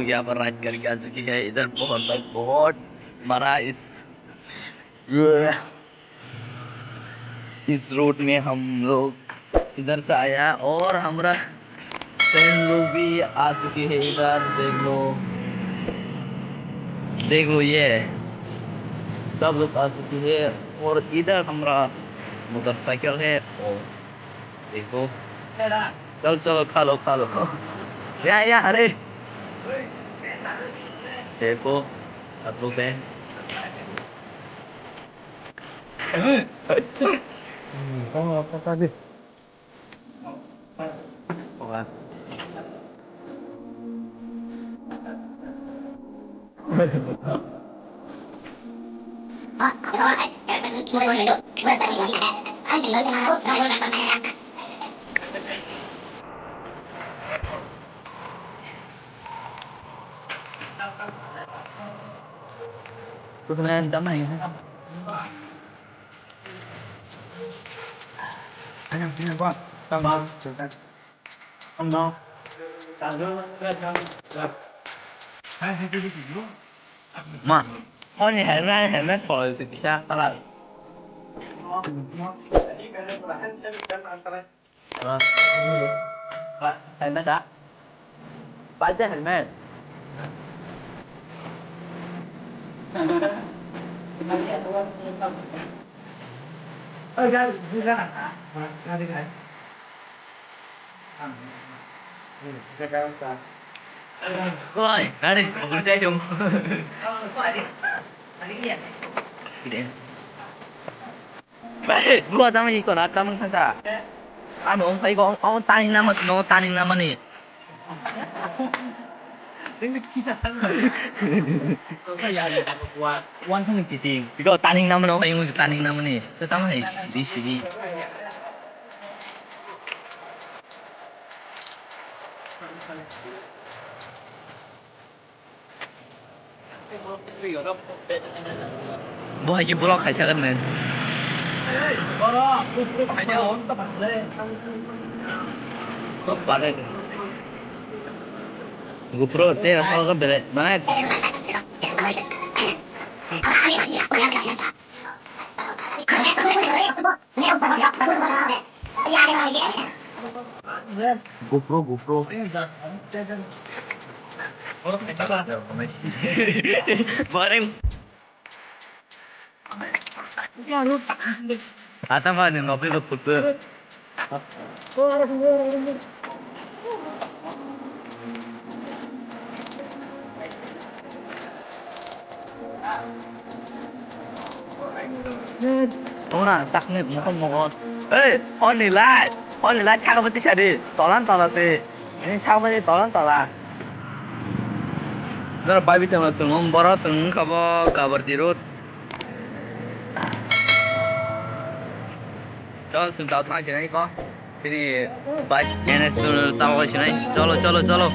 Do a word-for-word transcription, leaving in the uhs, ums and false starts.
यहाँ पर राइड करके आ चुकी है। इधर बहुत, बहुत मरा इस, इस रूट में हम लोग इधर से आया और हमारा फ्रेंड लोग भी आ चुकी है इधर। देख लो, देख लो, ये सब लोग आ चुकी है। और इधर हमारा मोटरसाइकिल है और देखो, चल, चलो, खा लो, खा लो। या, या, अरे। देखो, आप लोग हैं। Ma, honi helmet, helmet polo si kisa kalar. Helmet ah? Pakai helmet. Oi, gari, mobil saya dong. Gua tama iko na tama kata. Ano, ang kai ko, ang tani nama, no tani nama ni. Iko tani nama no, iko tani nama ni. Tama ni, di sini. Bo hai khe borok khaisa kan ne. GoPro te asal ka bere, mana? GoPro, GoPro. Bareng. Ata mani nopi ko putu. Ora takne mokon mokon. Ei, oni lai, oni lai chakabati sadi, tolan tola se. Ini chakabati tolan tola. Dara babi tama sung, bora sung kabo kabar dirut. Chol sung tau thang sinai ko. Sini bike N S tu tau sinai. Cholo, cholo, cholo.